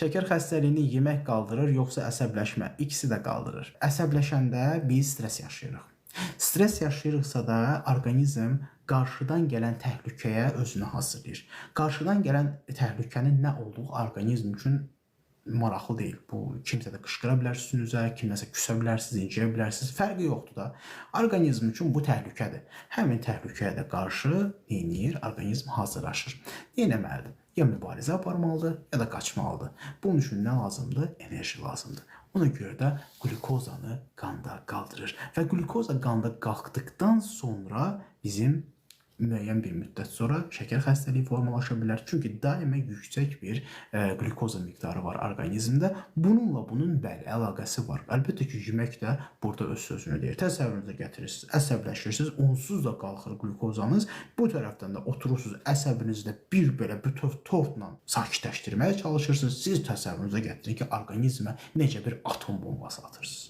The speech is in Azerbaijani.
Şəkər xəstəliyini yemək qaldırır, yoxsa əsəbləşmə? İkisi də qaldırır. Əsəbləşəndə biz stress yaşayırıq. Stress yaşayırıqsa da orqanizm qarşıdan gələn təhlükəyə özünü hazırlayır. Qarşıdan gələn təhlükənin nə olduğu orqanizm üçün maraqlı deyil. Bu kimsə də qışqıra bilər üstünüzə, kimləsə küsə bilərsiniz, inciyə bilərsiniz. Fərqi yoxdur da. Orqanizm üçün bu təhlükədir. Həmin təhlükəyə də qarşı nə edir? Orqanizm hazırlaşır. Nə etməlidir? Ya mübarizə aparmalıdır, ya da qaçmalıdır. Bunun üçün nə lazımdır? Enerji lazımdır. Ona görə də qlükozanı qanda qaldırır və qlükoza qanda qalxdıqdan sonra bizim müəyyən bir müddət sonra şəkər xəstəliyi formalaşa bilər. Çünki daima yüksək bir qlükoza miqdarı var orqanizmdə. Bununla bunun bəli əlaqəsi var. Əlbəttə ki, yemək də burada öz sözünü deyir. Təsəvvürünüzə gətirirsiniz, əsəbləşirsiniz, onsuz da qalxır qlükozanız. Bu tərəfdən də oturursunuz, əsəbinizi də bir belə bütöv tortla sakitləşdirməyə çalışırsınız. Siz təsəvvürünüzə gətirin ki, orqanizmə necə bir atom bombası atırsınız.